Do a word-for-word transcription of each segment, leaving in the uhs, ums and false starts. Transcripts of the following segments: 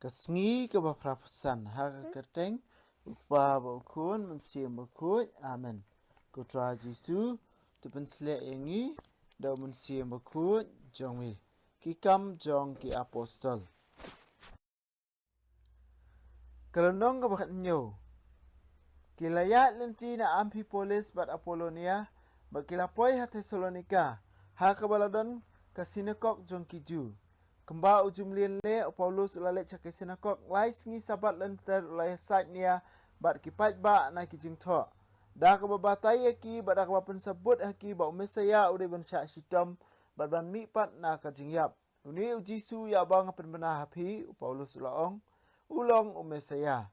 Ka sngi kaba phra phew san ha ka kyrteng u Kpa bad u Khun Mynsiem Bakhuid. Amen. Ko Trai Jisu, to pynshlur ïa ngi da u Mynsiem Bakhuid jong me. Ki Kam jong ki Apostol. Ka lynnong kaba khathynñiew. Ki la ïaid lynti na Amphipolis bad Apolonia, bad ki la poi ha Thessalonika, ha kaba la don ka sinakok jong ki Jiw. Kumba u ju mlien leh, u Paulus u la leit sha ki sinakok lai sngi Sabbath lynter, u la ïasaid nia bad ki paidbah na ki jingthoh, da kaba batai ïa ki bad da kaba pynsabut ha ki ba u Messaïah u dei ban shah shitom bad ban mihpat na ka jingïap. Une u Jisu ïa uba nga pynbna ha phi, u Paulus u la ong, u long u Messaïah.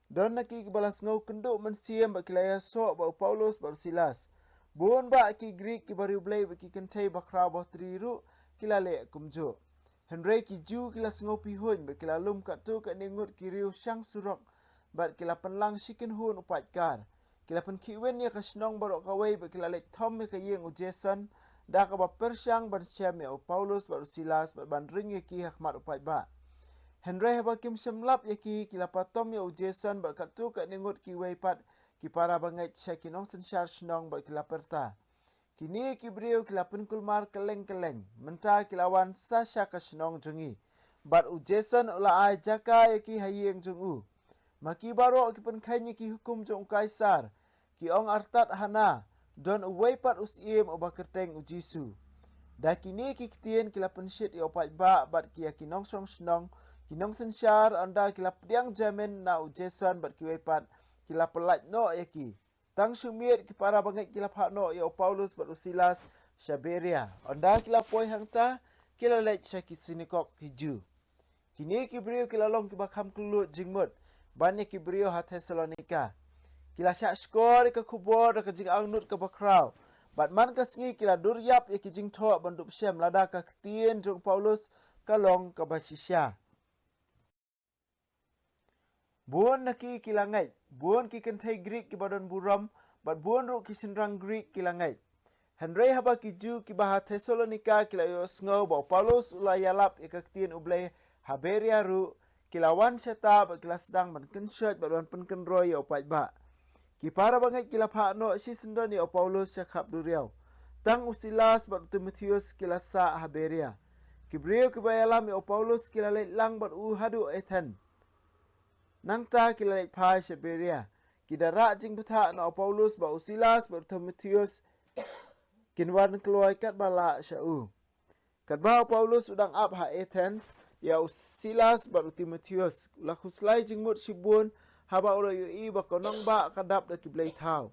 Don na ki kiba la sngew kynduh mynsiem bad ki la ïasoh bad u Paulus bad u Silas. Bun bah ki Grik kiba riewblei bad ki kynthei bakhraw batri ruh ki la leh kumjuh. Hynrei ki Jiw ki la sngew pihuiñ bad ki la lum katto katne ngut ki riew shang surok, bad ki la pynlang shi kynhun u paidkar. Ki la pynkhihwin ïa ka shnong baroh kawei bad ki la leit thom ïa ka ïing u Jason, da kaba pyrshang ban shem ïa u Paulus bad u Silas bad ban ring ïa ki ha khmat u paidbah. Hynrei haba kim shem lap ïa ki, ki la patom ïa u Jason bad katto katne ngut kiwei pat ki para bangeit sha ki nongsynshar shnong bad ki la pyrta, "Kine ki briew ki la pynkulmar kylleng kylleng, mynta ki la wan sa sha ka shnong jong ngi. Bad u Jason u la ai jaka ïa ki ha ïing jong u. Ma ki baroh ki pynkheiñ ïa ki hukum jong u Kaisar, ki ong artat hana, don uwei pat u syiem uba kyrteng u Jisu." Da kine ki ktien ki la pynshit ïa u paidbah bad ki ïa ki nongshong shnong, ki nongsynshar, ynda ki la pdiang jamin na u Jason bad kiwei pat, ki la pyllait noh ïa ki. Tang shu miet ki para bangeit ki la phah noh ïa u Paulus bad u Silas sha Beria. Ynda ki la poi hangta, ki la leit sha ki sinakok ki Jiw. Kine ki briew ki la long kiba kham kylluid jingmut ban ïa ki briew ha Thessalonika. Ki la shah shkor ïa ka khubor da ka jingangnud kaba khraw. Bad man ka sngi ki la dur ïap ïa ki jingthoh ban dup shem lada ka ktien jong u Paulus ka long kaba shisha. Bun na ki ki la ngeit, bun ki kynthei Grik kiba don burom, bad bun ruh ki shynrang Grik ki la ngeit. Hynrei haba ki Jiw kiba ha Thessalonika ki la ïohsngew ba u Paulus u la ïalap ïa ka ktien U Blei ha Beria ruh, ki la wan shata bad ki la sdang ban kynshoit bad ban pynkynroi ïa u paidbah. Ki para bangeit ki la phah noh shisyndon ïa u Paulus sha khap duriaw. Tang u Silas bad u Timotheus ki la sah ha Beria. Ki briew kiba ïalam ïa u Paulus ki la leit lang bad u haduh Athens. Nangta ki la leit phai sha Beria. Ki da rah jingbthah na u Paulus bad u Silas bad u Timotheus, kin wan kloi katba lah sha u. Katba u Paulus u dang ap ha Athens ïa u Silas bad u Timotheus, u la khuslai jingmut shibun haba u la ïohi ba ka nongbah ka dap da ki blei thaw.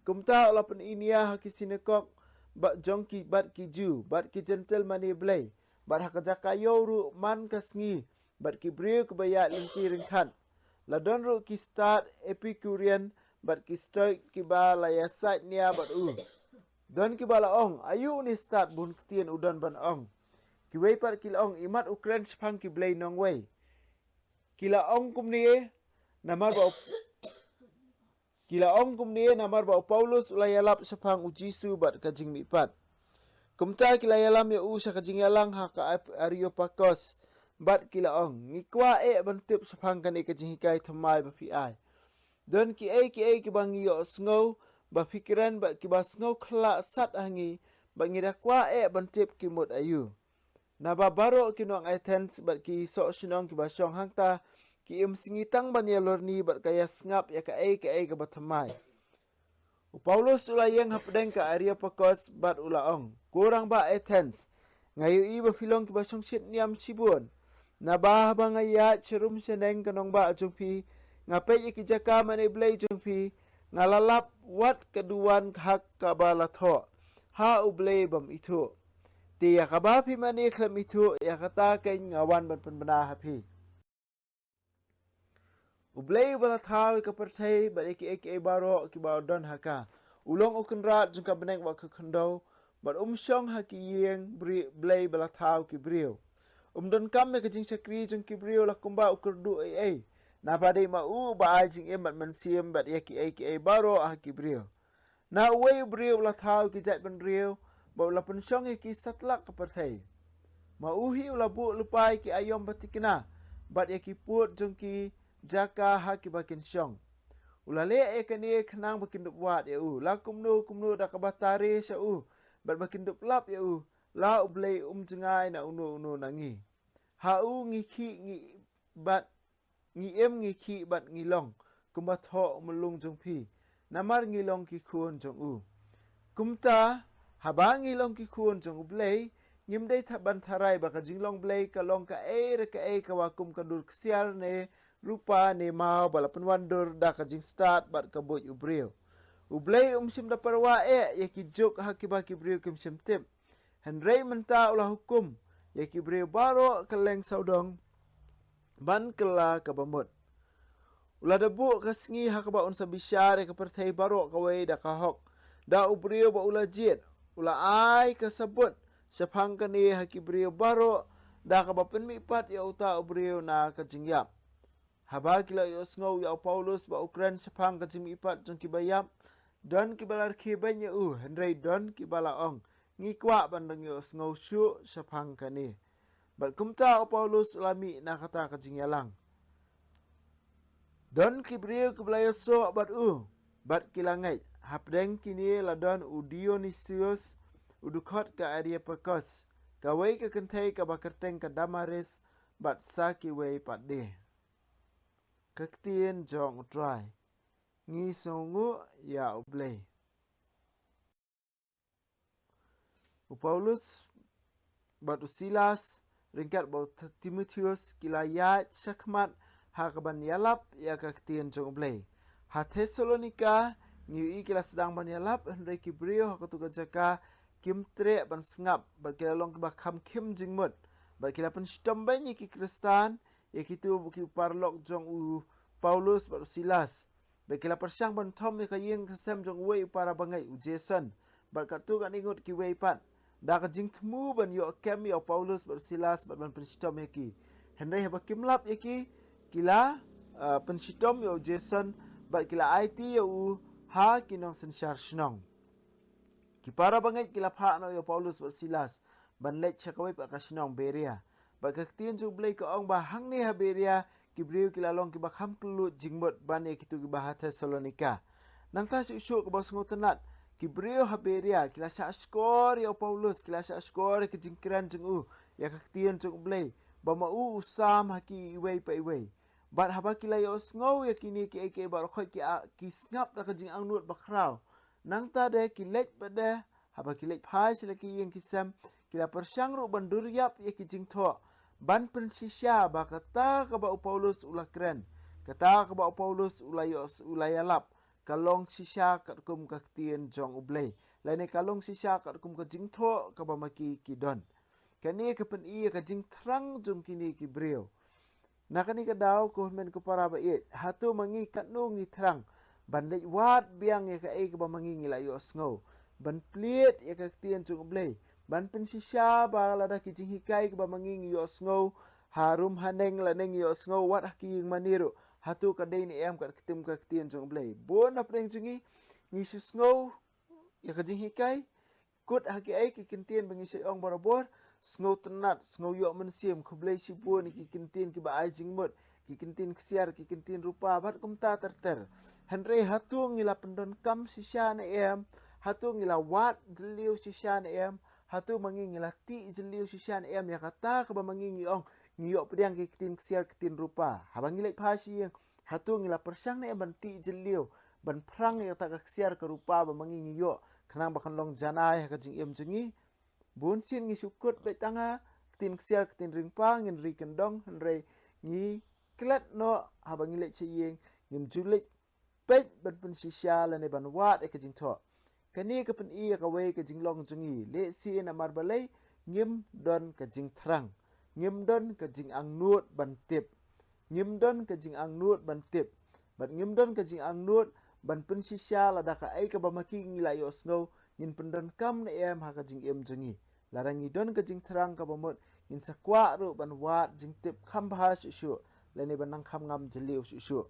Kumta u la pyni nia ha ki sinakok bad jong ki bad ki Jiw bad ki Jentil mane blei, bad ha ka jaka ïew ruh man ka sngi bad ki briew kiba ïaid lynti ryngkat. La don ruh ki stad Epicurean bad ki Stoik kiba la ïasaid nia bad u. Don kiba la ong, "Aïu une stad bun ktien u don ban ong?" Kiwei pat ki la ong, "Imat u kren shaphang ki blei nongwei." Ki la ong kumne namar ba u, ki la ong kumne namar ba u Paulus u la ïalap shaphang u Jisu bad ka jingmihpat. Kumta ki la ïalam ïa u sha ka jingïalang ha ka Ap-, Areopagus, bad ki la ong, "Ngi kwah eh ban tip shaphang kane ka jinghikai thymmai ba phi ai. Don kiei kiei kiba ngi ïohsngew ba phi kren bad kiba sngew khyllah sat ha ngi, bad ngi da kwah eh ban tip ki mut aïu. Naba baroh ki nong Athens bad ki sohshnong kiba shong hangta ki im sngi tang ban ïalorni bad ka ïasngap ïa kaei kaei kaba thymmai." U Paulus u la ïeng hapdeng ka Areopagus bad u la ong, "Ko rangbah Athens, nga ïohi ba phi long kiba shongshit niam shibun. Naba haba nga ïaid sharum shaneng ka nongbah jong phi, nga peit ïa ki jaka mane blei jong phi, nga la lap wat ka duwan hak kaba la thoh ha U Blei bym ithuh. Te ïa kaba phi mane khlem ithuh, ïa kata keiñ nga wan ban pynbna ha phi." U Blei uba la thaw ïa ka pyrthei bad ïa kiei kiei baroh kiba u don ha ka, u long u Kynrad jong ka bneng bad ka khyndew, bad um shong ha ki ïing bri-, blei ba la thaw ki briew. Um donkam ïa ka jingshakri jong ki briew la kumba u kyrduh ei ei. Naba dei ma u uba ai jingim bad mynsiem bad ïa kiei kiei baroh ha ki briew. Na uwei u briew u la thaw ki jaitbynriew bad u la pynshong ïa ki satlak ka pyrthei. Ma u hi u la buh lypa ïa ki aïom ba thikna, bad ïa ki pud jong ki jaka ha kiba kin shong. U la leh ïa kane khnang ba kin dup wad ïa u la kumno kumno da kaba tare sha u, bad ba kin dup lap ïa u, la U Blei um jngai na uno uno na ngi. Ha u ngi khih ngi bad ngi im ngi khih bad ngi long kumba thoh u mulung jong phi, namar ngi long ki khun jong u. Kumta, haba ngi long ki khun jong U Blei, ngim dei tha-, ban tharai ba ka jinglong Blei ka long kaei re kaei kawa kum ka dur ksiar ne rupa ne maw ba la pynwandur da ka jingstad bad ka buit u briew. U Blei um shym da pyrwa eh ïa ki juk ha kiba ki briew kim shym tip. Hynrei mynta u la hukum ïa ki briew baroh kylleng sawdong ban kylla kaba mut. U la da buh ka sngi ha kaba un sa bishar ïa ka pyrthei baroh kawei da ka hok, da u briew ba u la jied. U la ai ka sabut shaphang kane ha ki briew baroh, da kaba pynmihpat ïa uta u briew na ka jingïap. Haba ki la ïohsngew ïa u Paulus ba u kren shaphang ka jingmihpat jong kiba ïap, don kiba la rkhie beiñ ïa u, hynrei don kiba la ong, ngi kwah ban dang ïohsngew shuh shaphang kane. Bad kumta u Paulus u la mih na kata ka jingïalang. Don ki briew kiba la ïasoh bad u, bad ki la ngeit. Hapdeng kine la don u Dionisius, u dkhot ka Areopagus, kawei ka kynthei kaba kyrteng ka Damaris, bad sa kiwei pat de. Ka ktien jong U Trai. Ngi sngewnguh ïa U Blei. U Paulus bad u Silas ryngkat bad u Timotheus ki la ïaid shakhmat ha kaban ïalap ïa ka ktien jong U Blei. Ha Thessalonika ngi ïohi ki la sdang ban ïalap, hynrei ki briew ha katu ka jaka kim treh ban sngap bad ki la long kiba kham khim jingmut. Bad ki la pynshitom beiñ ïa ki Khristan, ïa kitu ki paralok jong u Paulus bad u Silas. Bad ki la pyrshang ban thom ïa ka ïing ka sem jong uwei u para bangeit u Jason, bad katto katne ngut kiwei pat. Da ka jingthmu ban ïoh kem ïa u Paulus bad u Silas bad ban pynshitom ïa ki. Hynrei haba kim lap ïa ki, ki la, ah, pynshitom ïa u Jason, bad ki la aiti ïa u ha ki nongsynshar shnong. Ki para bangeit ki la phah noh ïa u Paulus bad u Silas ban leit sha kawei pat ka shnong Beria. Bad ka ktien jong U Blei ka ong ba hangne ha Beria ki briew ki la long kiba kham kylluid jingmut ban ïa kitu kiba ha Thessalonika. Nangta shuh shuh kaba sngewtynnat, ki briew ha Beria ki la shah shkor ïa u Paulus, ki la shah shkor ïa ka jingkren jong u ïa ka ktien jong U Blei, ba ma u u sam ha ki iwei pa iwei. Bad haba ki la ïohsngew ïa kine kiei kiei baroh khoit ki, ah, ki sngap da ka jingangnud bakhraw. Nangta de ki leit pat de, haba ki leit phai sha la ki ïing ki sem, ki la pyrshang ruh ban dur ïap ïa ki jingthoh, ban pynshisha ba kata kaba u Paulus u la kren, kata kaba u Paulus u la ïoh, u la ïalap, ka long shisha katkum ka ktien jong U Blei, lane ka long shisha katkum ka jingthoh kaba ma ki ki don. Kane ka pyni ïa ka jingthrang jong kine ki briew. Na kane ka daw, ko hynmen ko para ba ïeit, hato ma ngi katno ngi thrang ban leit wad biang ïa kaei kaba ma ngi ngi la ïohsngew, ban plied ïa ka ktien jong U Blei, ban pynshisha ba lada ki jinghikai kaba ma ngi ngi ïohsngew harum haneng lane ngi ïohsngew wat ha ki ïing mane ruh, hato ka dei ne em kat ktien, ka ktien jong U Blei. Bun hapdeng jong ngi, ngi shu sngew ïa ka jinghikai, kut ha kiei ki kyntien ba ngi shait ong barabor, sngewtynnat, sngew ïoh mynsiem, khublei shibun ïa ki kyntien kiba ai jingmut, ki kyntien ksiar, ki kyntien rupa, bad kumta ter ter. Hynrei hato ngi la pyndonkam shisha ne em, hato ngi la wad jylliew shisha ne em, hato ma ngi ngi la tih jylliew shisha ne em ïa kata kaba ma ngi ngi ong, ngi ïoh pdiang ki kyntien ksiar, kyntien rupa. Haba ngi leit phai sha ïing, hato ngi la pyrshang ne em ban tih jylliew, ban phrang ïa kata ka ksiar ka rupa ba ma ngi ngi ïoh, khnang ba kan long janai ha ka jingim jong ngi. Bun sien ngi shu kut beit tang ha ktien ksiar, ktien ringpa, ngin ri kyndong, hynrei ngi klet noh haba ngi leit sha ïing, ngim ju leit peit ban pynshisha lane ban wad ïa ka jingthoh. Kane ka pyni ïa kawei ka jinglong jong ngi, lehse namar balei, ngim don ka jingthrang, ngim don ka jingangnud ban tip, ngim don ka jingangnud ban tip, bad ngim don ka jingangnud ban pynshisha lada kaei kaba ma ki ngi la ïohsngew, ngin pyndonkam ne em ha ka jingim jong ngi. Lada ngi don ka jingthrang kaba mut, ngin sa kwah ruh ban wad jingtip kham bha shuh shuh, lane ban nang kham ngam jylliew shuh shuh.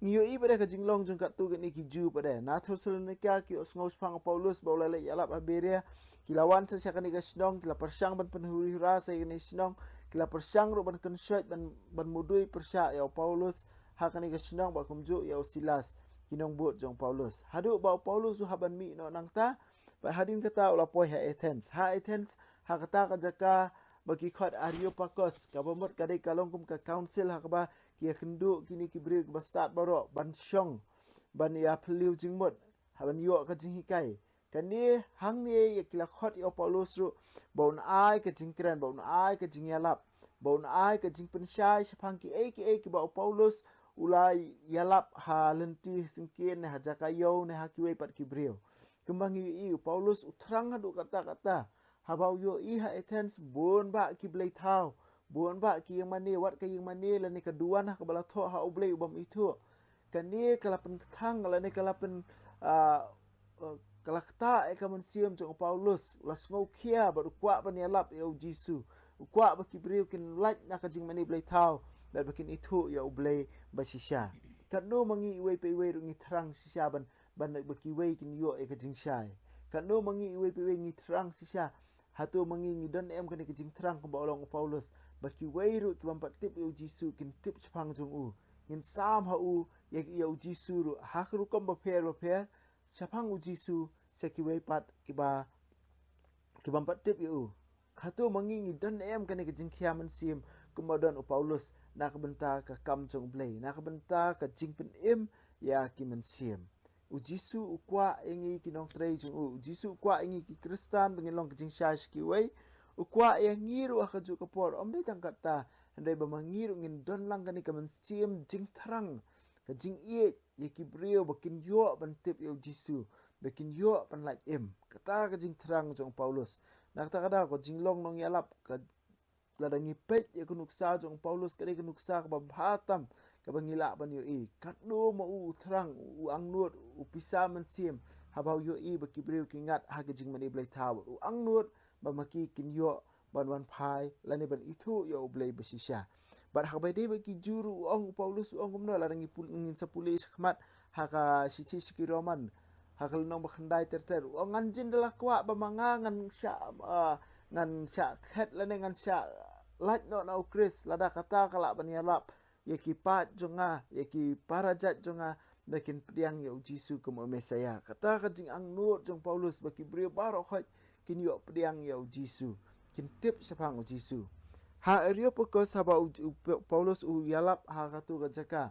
Ngi ïohi pat de ka jinglong jong katto katne ki Jiw pat de. Na Thessalonika ki ïohsngew shaphang u Paulus ba u la leit ïalap ha Beria. Ki la wan sa sha kane ka shnong, ki la pyrshang ban pynhuri hura sa ïa kane ka shnong. ki la pyrshang ruh ban kynshoit, ban, ban mudui pyrshah ïa u Paulus ha kane ka shnong, bad kumjuh ïa u Silas, ki nongbud jong u Paulus. Haduh ba u Paulus u hap ban mih noh nangta, bad hadien kata u la poi ha Athens. Ha Athens, ha kata ka jaka ba ki khot Areopagus, kaba mut ka dei ka long kum ka council ha kaba ki ïakynduh kine ki briew kiba stad baroh ban shong, ban ïa phylliew jingmut, ha ban ïoh ka jinghikai. Kane hangne ïa ki la khot ïa u Paulus ruh ba un ai ka jingkren, ba un ai ka jingïalap, ba un ai ka jingpynshai shaphang kiei kiei kiba u Paulus u la ïalap ha lynti syngkien ne ha jaka ïew ne ha kiwei pat ki briew. Kumba ngi ïohi, u Paulus u thrang haduh katta katta. Haba u ïohi ha Athens bun bah ki blei thaw, bun bah ki ïingmane, wat ka ïingmane lane ka duwan ha kaba la thoh ha u blei u bym ithuh. Kane ka la pynkhang lane ka la pyn, ah, eh, ka la ktah ïa ka mynsiem jong u Paulus, u la sngewkhia bad u kwah ban ïalap ïa u Jisu. U kwah ba ki briew kin lait na ka jingmane blei thaw, bad ba kin ithuh ïa u Blei ba shisha. Katno ma ngi iwei pa iwei ruh ngi thrang shisha ban, ban ba kiwei kin ïoh ïa ka jingshai. Katno ma ngi iwei pa iwei ngi thrang shisha. Hato ma ngi ngi don em kane ka jingthrang kumba u long u Paulus, ba kiwei ruh ki bym pat tip ïa u Jisu kin tip shaphang jong u, ngin sam ha u, ïa, ïa u Jisu ruh ha ka rukom bapher bapher, shaphang u Jisu sha kiwei pat kiba, ki bym pat tip ïa u. Hato ma ngi ngi don em kane ka jingkhia mynsiem kumba don u Paulus na ka bynta ka kam jong u Blei, na ka bynta ka jingpynim ïa ki mynsiem. U Jisu u kwah ïa ngi ki nongtrei jong u. U Jisu u kwah ïa ngi ki Khristan ba ngin long ka jingshai sha kiwei. U kwah ïa ngi ruh ha kajuh ka por. Ym dei tang katta, hynrei ba ma ngi ruh ngin don lang kane ka mynsiem jingthrang, ka jingïeit ïa ki briew ba kin ïoh ban tip ïa u Jisu, ba kin ïoh ban lait im. Kata ka jingthrang jong u Paulus. Na kata ka daw ka jinglong nongïalap, ka lada ngi peit ïa ka nuksa jong u Paulus, ka dei ka nuksa kaba bha tam kaba ngi lah ban ïohi. Katno ma u u thrang, u angnud, u pisa mynsiem haba u ïohi ba ki briew ki ngat ha ka jingmane blei thaw. U angnud ba ma ki kin ïoh ban wan phai lane ban ithuh ïa u Blei ba shisha. Bad ha kaba ïadei bad ki Jiw ruh u ong, u Paulus u ong kumno, lada ngi pul-, ngin sa pule shakhmat ha ka shithi sha ki Roman, ha ka lynnong ba khyndai ter ter. U ong, ngan jin da la kwah ba ma nga ngan shah, ah, ngan shah khet lane ngan shah lait noh na u Khrist, lada kata ka lah ban ïalap ïa ki paid jong nga, ïa ki para jait jong nga, ba kin pdiang ïa u Jisu kum u Messaïah. Kata ka jingangnud jong u Paulus ba ki briew baroh khoit kin ïoh pdiang ïa u Jisu, kin tip shaphang u Jisu. Ha Areopagus haba u, u P-, Paulus u ïalap ha katu ka jaka,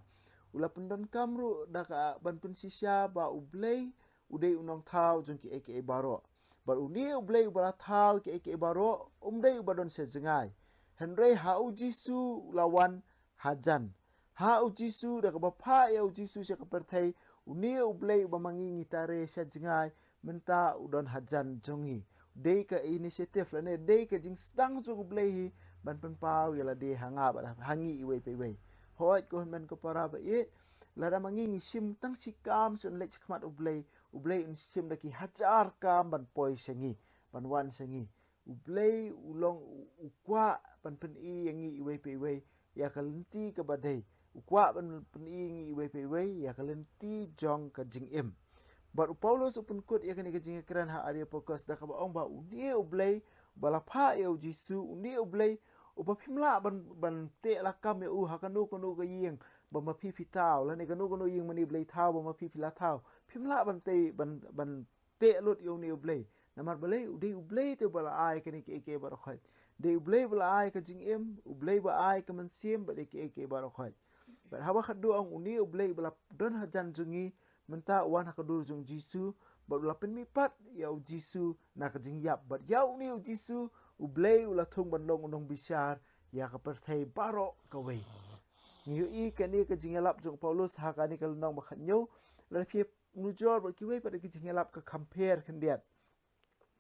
u la pyndonkam ruh da ka ban pynshisha ba u Blei u dei u nongthaw jong kiei kiei baroh. Bad une u Blei uba la thaw kiei kiei baroh, um dei uba don sha jngai. Hynrei ha u Jisu u la wan hajan. Ha u Jisu, da kaba phah ïa u Jisu sha ka pyrthei, une u Blei uba ma ngi ngi tare sha jngai, mynta u don hajan jong ngi. Dei ka initiative lane dei ka jingsdang jong u Blei hi ban pynpaw ïa lade ha nga bad ha ngi iwei pa iwei. Hooid ko hynmen ko para ba ïeit, lada ma ngi ngi shim tang shi kam shuh ban leit shakhmat u Blei, u Blei un shim da ki hajar kam ban poi sha ngi, ban wan sha ngi. U Blei u long u, u kwah ban pyni ïa ngi iwei pa iwei ïa ka lynti kaba dei. U kwah ban pyni ïa ngi iwei pa iwei ïa ka lynti jong ka jingim. Bad u Paulus u pynkut ïa kane ka jingkren ha Areopagus da kaba ong ba une u Blei uba la phah ïa u Jisu, une u Blei uba phim lah ban, ban teh lakam ïa u ha kano kano ka ïing ba ma phi phi thaw, lane kano kano ïing mane blei thaw ba ma phi phi la thaw. Phim lah ban teh, ban, ban teh lut ïa une u Blei. Namar balei? U dei u Blei te uba la ai kane kiei kiei baroh khoit. Dei u Blei uba la ai ka jingim, u Blei uba ai ka mynsiem bad ïa kiei kiei baroh khoit. Bad haba khatduh ong une u Blei uba la don hajan jong ngi, mynta u wan ha ka dur jong u Jisu, bad u la pynmihpat ïa u Jisu na ka jingïap. Bad ïa une u Jisu, u Blei u la thung ban long u nongbishar ïa ka pyrthei baroh kawei. Ngi ïohi kane ka jingïalap jong u Paulus ha kane ka lynnong ba khathynñiew, lada phi nujor bad kiwei pat ki jingïalap ka compare khyndiat.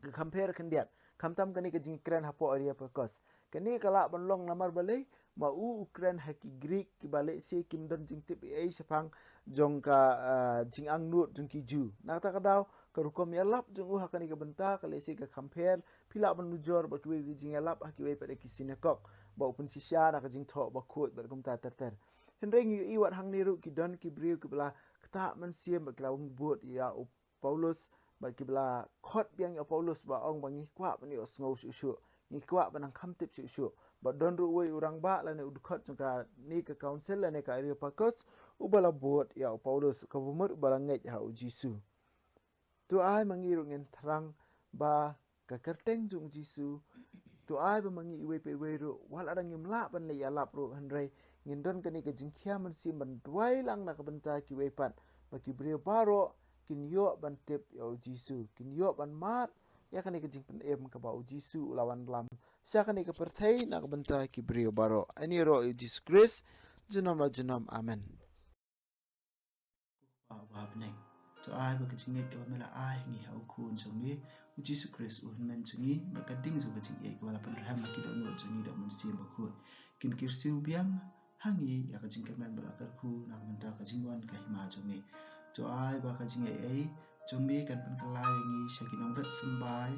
Ka compare khyndiat. Khamtam kane ka jingkren hapoh Areopagus. Kane ka lah ban long namar balei? Ma u u kren ha ki Greek kiba lehse kim don jingtip ei ei shaphang jong ka, ah, jingangnud jong ki Jiw. Na kata ka daw, ka rukom ïalap jong u ha kane ka bynta ka lehse ka compare, phi lah ban nujor bad kiwei ki jingïalap ha kiwei pat ki synagog ba u pynshisha na ka jingthoh bakhuid bad kumta ter ter. Hynrei ngi ïohi wat hangne ruh ki don ki briew kiba la ktah mynsiem bad ki la bud ïa u Paulus, bad kiba la khot biang ïa u Paulus ba ong ba ngi kwah ban ïohsngew shuh shuh, ngi kwah ban nang kham tip shuh shuh. Bad don ruh uwei u rangbah lane u dkhot jong kane ka council lane ka Areopagus uba la bud ïa u Paulus, kaba mut uba la ngeit ha u Jisu. To ai ma ngi ruh ngin thrang ba ka kyrteng jong u Jisu. To ai ba ma ngi iwei pa iwei ruh, wat la dang ngim lah ban leit ïalap ruh, hynrei ngin don kane ka jingkhia mynsiem ban duwai lang na ka bynta kiwei pat, ba ki briew baroh kin ïoh ban tip ïa u Jisu, kin ïoh ban mad ïa kane ka jingpynim kaba u Jisu u la wanlam sha kane ka pyrthei na ka bynta ki briew baroh. Ïaroh ïa u Jisu Khrist junom la junom. Amen. Ko Kpa uba ha bneng, to ai ba ka jingngeit kaba me la ai ha ngi ha u Khun jong me u Jisu Khrist u hynmen jong ngi, bad ka ding jong ka jingngeit kaba la pynrhem ha ki dohnud jong ngi da u Mynsiem Bakhuid, kin kyrsiew biang ha ngi ïa ka jingkyrmen bad la kyrkhu na ka bynta ka jingwan ka hima jong me. To ai ba ka jingaiei jong me kan pynkylla ïa ngi sha ki nongbet symbai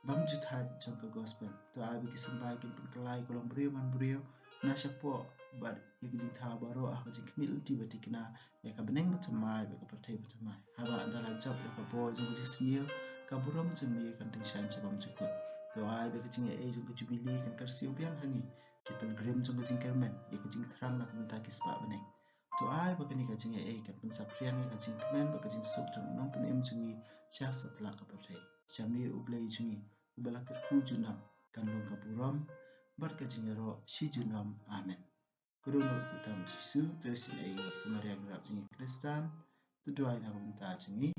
bymjukut jong ka gospel. To ai ba ki symbai kin pynkylla ïa ka longbriew manbriew na shapoh bad ïa ki jingthaw baroh ha ka jingkhmih lynti ba thikna ïa ka bneng bathymmai bad ka pyrthei bathymmai. Haba ynda la jop ïa ka bor jong ka jingsniew, ka burom jong me kan tyngshaiñ sha bymjukut. To ai ba ka jingaiei jong ka jubili kan kyrsiew biang ha ngi, ki pilgrim jong ka jingkyrmen, ïa ka jingthrang na ka bynta ki spah bneng. To ai ba kane ka jingaiei kan pynsaphriang ïa ka jingkmen bad ka jingsuk jong u Nongpynim jong ngi sha satlak ka pyrthei. Sha me u Blei jong ngi uba la kyrkhu junom, kan long ka burom bad ka jingïaroh shi junom. Amen. Ka dohnud kyrteng u Jisu, to isynei ïa ngi, ko Maria nongrep jong ngi Khristan, to duwai na ka bynta jong ngi.